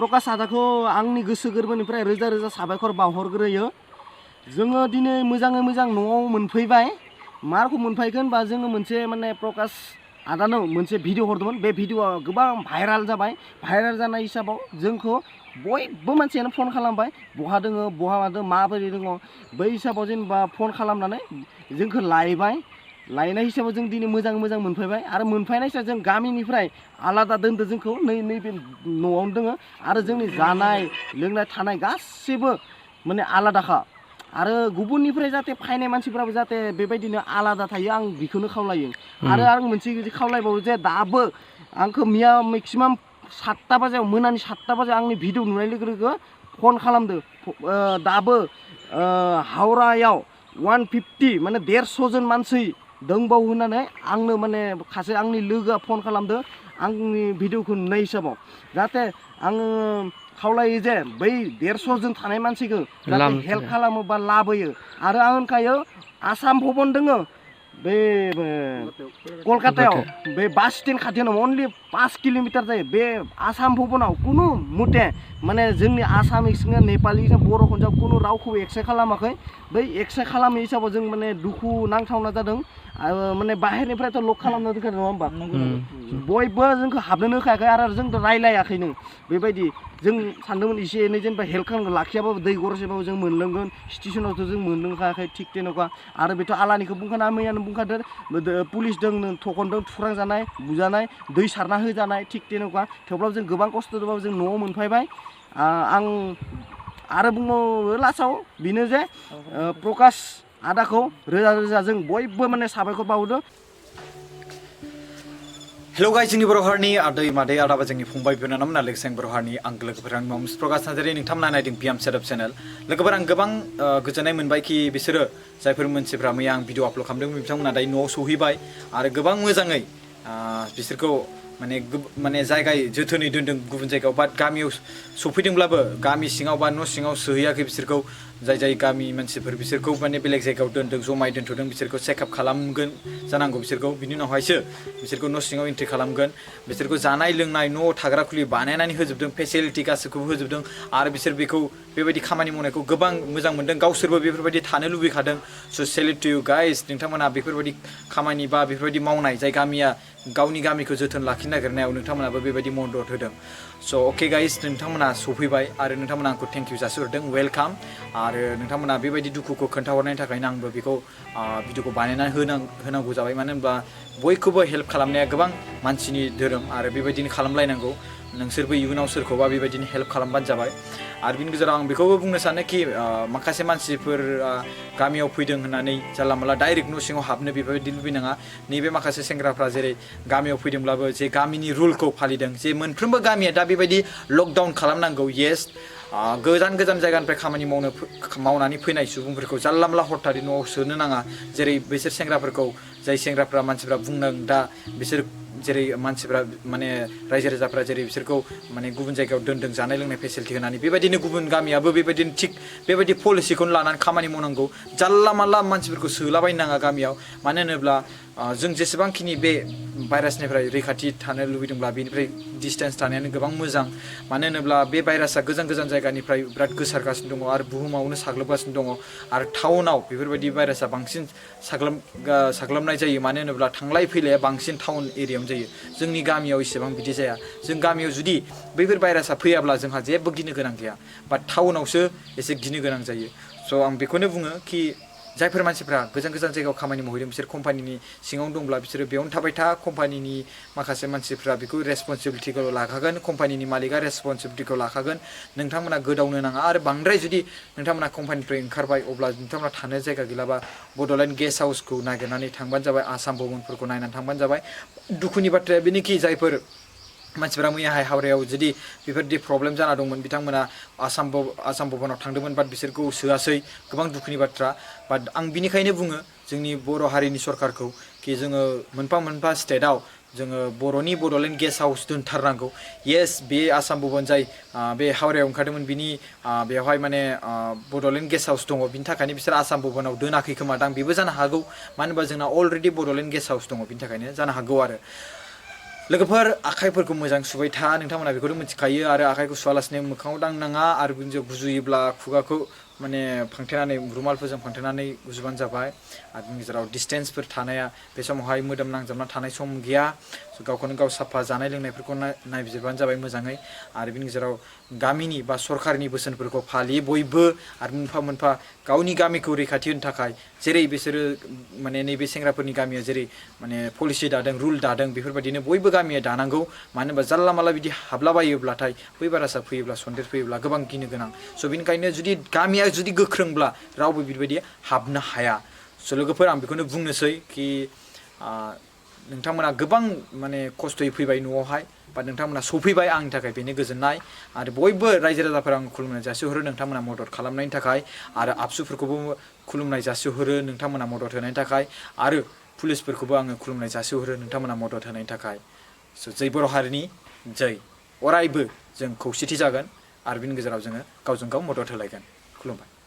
प्रकाश आदाखौ आंनि गोसो गोरबोनिफ्राय रोजा रोजा साबायखर बावहरग्रोयो जोङो दिनै मोजाङै मोजां न'आव मोनफैबाय मारखौ मोनफैगोन बा जोङो मोनसे माने प्रकाश आदानो मोनसे भिडिअ हरदोंमोन बे भिडिअआ गोबां भाइराल जाबाय भाइराल जानाय हिसाबाव जोंखौ बयबो मानसियानो फन खालामबाय बहा दोङो बहा मादों माबोरै दङ बै हिसाबाव जेनेबा फन खालामनानै जोंखौ लायनाय हिसाबाव जों दिनै मोजां मोजां मोनफैबाय आरो मोनफैनाय हिसाबै जों गामिनिफ्राय आलादा दोनदो जोंखौ नैबे न'आवनो दोङो आरो जोंनि जानाय लोंनाय थानाय गासिबो माने आलादाखा आरो गुबुननिफ्राय जाहाथे फैनाय मानसिफ्राबो जाहाथे बेबायदिनो आलादा थायो आं बेखौनो खावलायो आरो आं मोनसे खावलायबावो जे दाबो आंखौ मिया मेक्सिमाम 7टा बाजियाव मोनानि 7टा बाजियाव आंनि भिडिअ नुनाय लोगो लोगो फन खालामदो दाबो हावरायाव 150 माने 150 जन मानसि दंबावो होननानै आंनो माने सासे आंनि लोगोआ फन खालामदो आंनि भिडिअखौ नुनाय हिसाबाव जाहाथे आङो खावलायो जे बै 150 जन थानाय मानसिखौ जाहाथे हेल्प खालामो बा लाबोयो आरो आं होनखायो आसाम भबन दोङो बे कलकातायाव बे बास स्टेन्ड खाथियावनो अनलि 5 किल'मिटार जायो बे आसाम भबनाव खुनु मथे माने जोंनि आसामिस नेपालि बर' हिनजाव खुनु रावखौबो एक्सेप्ट खालामाखै बै एक्सेप्ट खालामै हिसाबाव जों माने दुखु नांथावना जादों माने बाहेरनिफ्रायथ' लक खालामना दोनखादों नङा होमबा बयबो जोंखौ हाबनोनो होखायाखै आरो जोंथ' रायलायाखैनो बेबायदि जों सानदोंमोन एसे एनै जेनेबा हेल्प खालामगोन लाखियाबाबो दै गरसेबाबो जों मोनलोंगोन स्टेसनावथ' जों मोनलोंखायाखै थिग तेन'का आरो बेथ' आलानिखौ बुंखाना मैयानो बुंखादों पुलिस दं थखनदों थुख्रांजानाय बुजानाय दै सारना होजानाय थिग तेन'का थेवब्लाबो जों गोबां खस्थ' दंबाबो जों न'आव मोनफैबाय आं आरो बुंबावो लास्टआव बेनो जे प्रकाश आदाखौ रोजा रोजा जों बयबो माने साबायखर बावदों हेलो गाइस जोंनि बर' हारिनि आदै मादै आदाबा जोंनि फंबाय बिनानावमोन आरो लोगोसे बर' हारिनि आंगो लोगोफोर आंनि मुं प्रकाश नार्जारी नोंथांमोना नायदों पिएम सेटअप चेनेल लोगोफोर आं गोबां गोजोननाय मोनबाय कि बिसोरो जायफोर मानसिफ्रा मैया आं भिडिअ आपल'ड खालामदों बिथांमोना दायो न'आव सहैबाय आरो गोबां मोजाङै बिसोरखौ माने जायगायै जोथोनै दोनदों गुबुन जायगायाव बाट गामियाव सफैदोंब्लाबो गामि सिङाव बा न' सिङाव सोहैयाखै बिसोरखौ जाय गामि मानसिफोर बिसोरखौ माने बेलेग जायगायाव दोनदों जमायै दोनथ'दों बिसोरखौ चेकआप खालामगोन जानांगौ बिसोरखौ बिनि उनावहायसो बिसोरखौ न' सिङाव एन्ट्रि खालामगोन बिसोरखौ जानाय लोंनाय न' थाग्रा खुलि बानायनानै होजोबदों फेसिलिटि गासैखौबो होजोबदों आरो बिसोर बेखौ बेबायदि खामानि मावनायखौ गोबां मोजां मोनदों गावसोरबो बेफोरबायदि थानो लुबैखादों स' सेल्युट टु इउ गाइस नोंथांमोना बेफोरबायदि खामानि बा बेफोरबायदि मावनाय जाय गामिया गावनि गामिखौ जोथोन लाखिनो नागिरनायाव नोंथांमोनाबो बेबायदि मदद होदों स' अके गाइस नोंथांमोना सफैबाय आरो नोंथांमोना आंखौ थेंक इउ जासिहरदों वेलकाम आरो नोंथांमोना बेबायदि दुखुखौ खोन्थाहरनायनि थाखायनो आंबो बेखौ भिडिअखौ बानायनानै होनांगौ जाबाय मानो होनबा बयखौबो हेल्प खालामनाया गोबां मानसिनि धोरोम आरो बेबायदिनो खालामलायनांगौ नोंसोरबो इयुनाव सोरखौबा बेबायदिनो हेल्प खालामबानो जाबाय आरो बिनि गेजेराव आं बेखौबो बुंनो सानो कि माखासे मानसिफोर गामियाव फैदों होननानै जानला मोनला डाइरेक्ट न' सिङाव हाबनो बेफोरबायदि लुबैनाङा नैबे माखासे सेंग्राफ्रा जेरै गामियाव फैदोंब्लाबो जे गामिनि रुलखौ फालिदों जे मोनफ्रोमबो गामिया दा बेबायदि लकडाउन खालामनांगौ येस गोजान गोजान जायगानिफ्राय खामानि मावनानै फैनाय सुबुंफोरखौ जानला मोनला हरथारै न'आव सोनो नाङा जेरै बिसोर सेंग्राफोरखौ जाय सेंग्राफ्रा मानसिफ्रा बुंदों दा बिसोर जेरै मानसिफ्रा माने रायजो राजाफ्रा जेरै बिसोरखौ माने गुबुन जायगायाव दोनदों जानाय लोंनाय फेसिलिटि होनानै बेबायदिनो गुबुन गामियाबो बेबायदिनो थिग बेबायदि पलिसिखौनो लानानै खामानि मावनांगौ जानला मानला मानसिफोरखौ सोलाबायनो नाङा गामियाव मानो होनोब्ला जों जेसेबांखिनि बे भाइरासनिफ्राय रैखाथि थानो लुबैदोंब्ला बेनिफ्राय डिसटेन्स थानायानो गोबां मोजां मानो होनोब्ला बे भाइरासआ गोजान गोजान जायगानिफ्राय बिराद गोसारगासिनो दङ आरो बुहुमावनो साग्लोबगासिनो दङ आरो टाउनाव बेफोरबायदि भाइरासआ बांसिन साग्लोबनाय जायो मानो होनोब्ला थांलाय फैलाया बांसिन टाउन एरियायावनो जायो जोंनि गामियाव इसेबां बिदि जाया जों गामियाव जुदि बैफोर भाइरासआ फैयाब्ला जोंहा जेबो गिनो गोनां गैया बाट टाउनावसो एसे गिनो गोनां जायो स' आं बेखौनो बुङो कि जायफोर मानसिफ्रा गोजान गोजान जायगायाव खामानि मावहैदों बिसोर कम्पानिनि सिङावनो दंब्ला बिसोरो बेयावनो थाबाय था कम्पानिनि माखासे मानसिफ्रा बेखौ रेसपन्सिबिलिटिखौ लाखागोन कम्पानिनि मालिकआ रेसपन्सिबिलिटिखौ लाखागोन नोंथांमोना गोदावनो नाङा आरो बांद्राय जुदि नोंथांमोना कम्पानिनिफ्राय ओंखारबाय अब्ला नोंथांमोना थानो जायगा गैलाबा बड'लेण्ड गेस्ट हाउसखौ नागिरनानै थांबानो जाबाय आसाम भवनफोरखौ नायनानै थांबानो जाबाय दुखुनि बाथ्राया बेनोखि जायफोर मानसिफोरा मैयाहाय हावरायाव जुदि बेफोरबायदि प्रब्लेम जाना दंमोन बिथांमोना आसाम भवनाव थांदोंमोन बाट बिसोरखौ सोआसै गोबां दुखुनि बाथ्रा बाट आं बिनिखायनो बुङो जोंनि बर' हारिनि सरकारखौ कि जोङो मोनफा मोनफा स्टेटआव जोङो बर'नि बड'लेण्ड गेस्ट हाउस दोनथारनांगौ येस बे आसाम भवन जाय बे हावरायाव ओंखारदोंमोन बिनि बेवहाय माने बड'लेण्ड गेस्ट हाउस दङ बिनि थाखायनो बिसोर आसाम भवनाव दोनाखै खोमा दां बेबो जानो हागौ मानो होनबा जोंना अलरेडि बड'लेण्ड गेस्ट हाउस दङ बिनि थाखायनो जानो हागौ आरो लोगोफोर आखाइफोरखौ मोजां सुबाय था नोंथांमोना बेखौथ' मिथिखायो आरो आखाइखौ सुवालासिनो मोखाङाव दांनाङा आरो बिदिनो गुजुयोब्ला खुगाखौ माने फांथेनानै रुमालफोरजों फांथेनानै गुजुबानो जाबाय आरो बिनि गेजेराव डिसटेन्सफोर थानाया बे समावहाय मोदोम नांजाबना थानाय सम गैया गावखौनो गाव साफा जानाय लोंनायफोरखौ नायबिजिरबानो जाबाय मोजाङै आरो बिनि गेजेराव गामिनि बा सरकारनि बोसोनफोरखौ फालियो बयबो आरो मोनफा मोनफा गावनि गामिखौ रैखाथि होनो थाखाय जेरै बिसोरो माने नैबे सेंग्राफोरनि गामिया जेरै माने पलिसि दादों रुल दादों बेफोरबायदिनो बयबो गामिया दानांगौ मानो होनबा जानला माला बिदि हाबलाबायोब्लाथाय बै भाइरासा फैयोब्ला सन्देर फैयोब्ला गोबां गिनो गोनां स' बेनिखायनो जुदि गामिया जुदि गोख्रोंब्ला रावबो बेबायदि हाबनो हाया स' लोगोफोर आं बेखौनो बुंनोसै कि नोंथांमोना गोबां माने खस्थ'यै फैबाय न'आवहाय बा नोंथांमोना सफैबाय आंनि थाखाय बेनो गोजोननाय आरो बयबो रायजो राजाफोरा आं खुलुमनाय जासिहरो नोंथांमोना मदद खालामनायनि थाखाय आरो आबसुफोरखौबो खुलुमनाय जासिहरो नोंथांमोना मदद होनायनि थाखाय आरो पुलिसफोरखौबो आङो खुलुमनाय जासिहरो नोंथांमोना मदद होनायनि थाखाय स' जै बर' हारिनि जै अरायबो जों खौसेथि जागोन आरो बिनि गेजेराव जोङो गावजों गाव मदद होलायगोन खुलुमबाय